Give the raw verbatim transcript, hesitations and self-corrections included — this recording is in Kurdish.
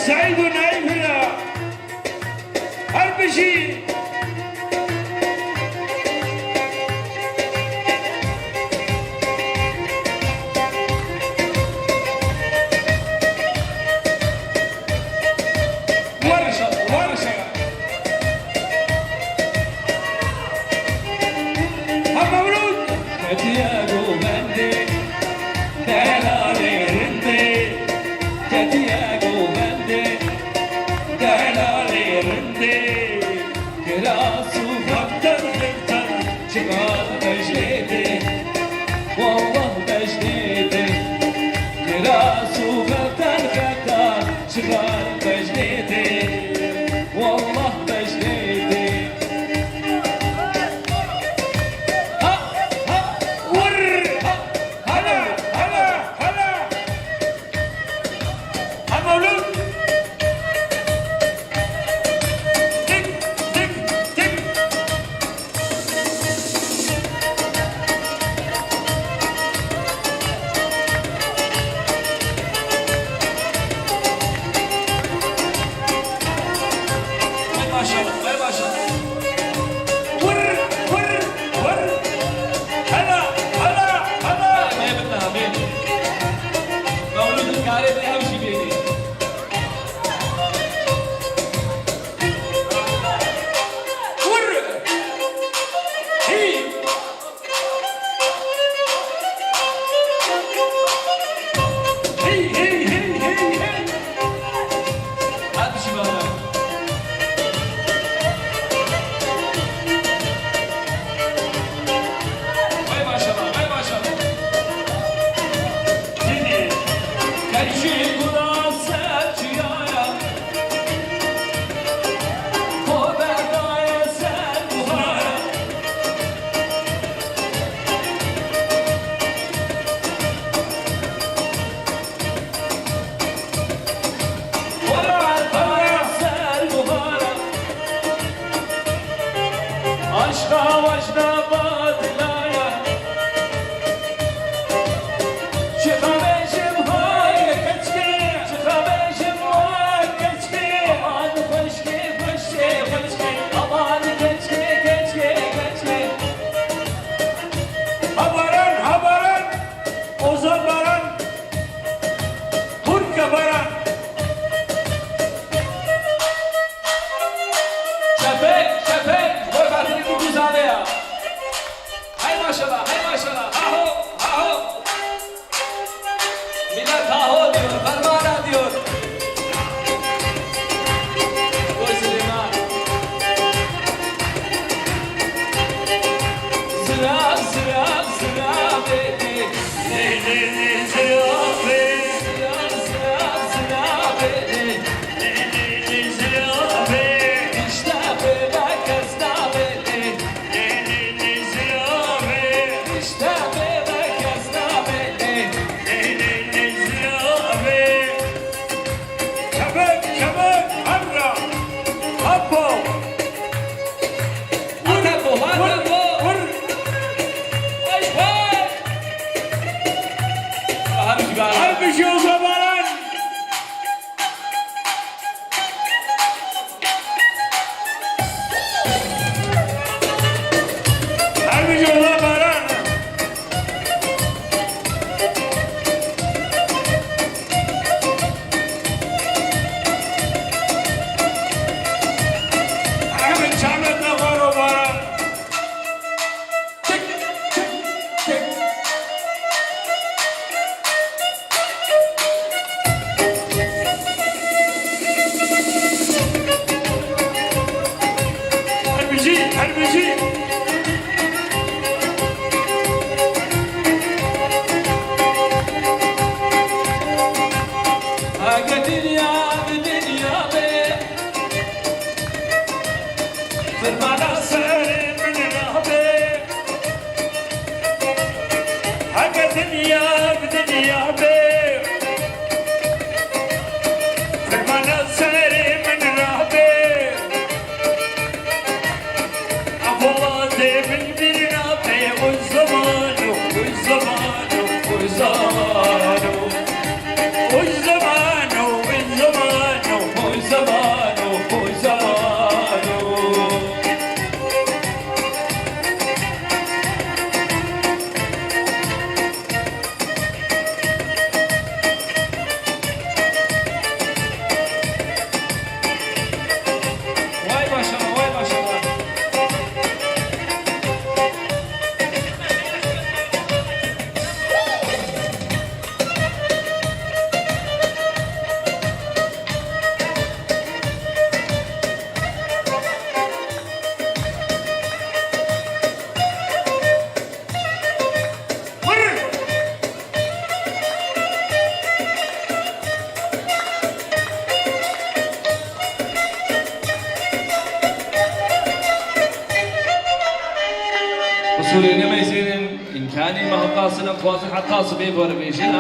Seîd û Naîf hira. Her bijî. Werşa, werşa. Ha mewlûd. Ketiye govendê, delalê rindê. Ketiye govendê, delalê rindê. Kiras û xefter xefter, çiqas bejnê tê. Wallah bejnê tê. Kiras û xefter xefter, çiqas bejnê tê. Wallah bejnê tê. Ha, ha, wurr, ha, hala, hala, hala. Ha mewlûd. Tik, tik, tik. Vay maşallah, vay maşallah. Vur, vur, vur. Hela, hela, hela. Mevlût karê de ev jî bênî. Vur! Hî! Hî, hî, hî, hî, hî! Hadi şibana. Vay maşallah, vay maşallah. Hadi. Karşı kula serçiyaya. Aşka vajda badilaya. Çiqa bêjim hay keçkê, çiqa bêjim hay keçkê. Aman xweşkê, xweşkê, xweşkê. Aman keçkê, keçkê, keçkê. Ha baran, ha baran. Ozan Baran. Hurke Baran. Şefek, şefek. Koy batırı bu güzade ya. Hay maşallah, hay maşallah. Aho, aho. Millet aho diyor, fermana diyor. Oy Süleyman. Zira, zira, zira beni. Leyli zira beni. Zira, zira, zira beni. Leyli zira beni. İşte böyle kız da beni. Leyli zira beni. İşte böyle kız da beni. Leyli zira beni. Nemeyzênin, imkanî me heqasine, xwazin heta sibê vere bêjin.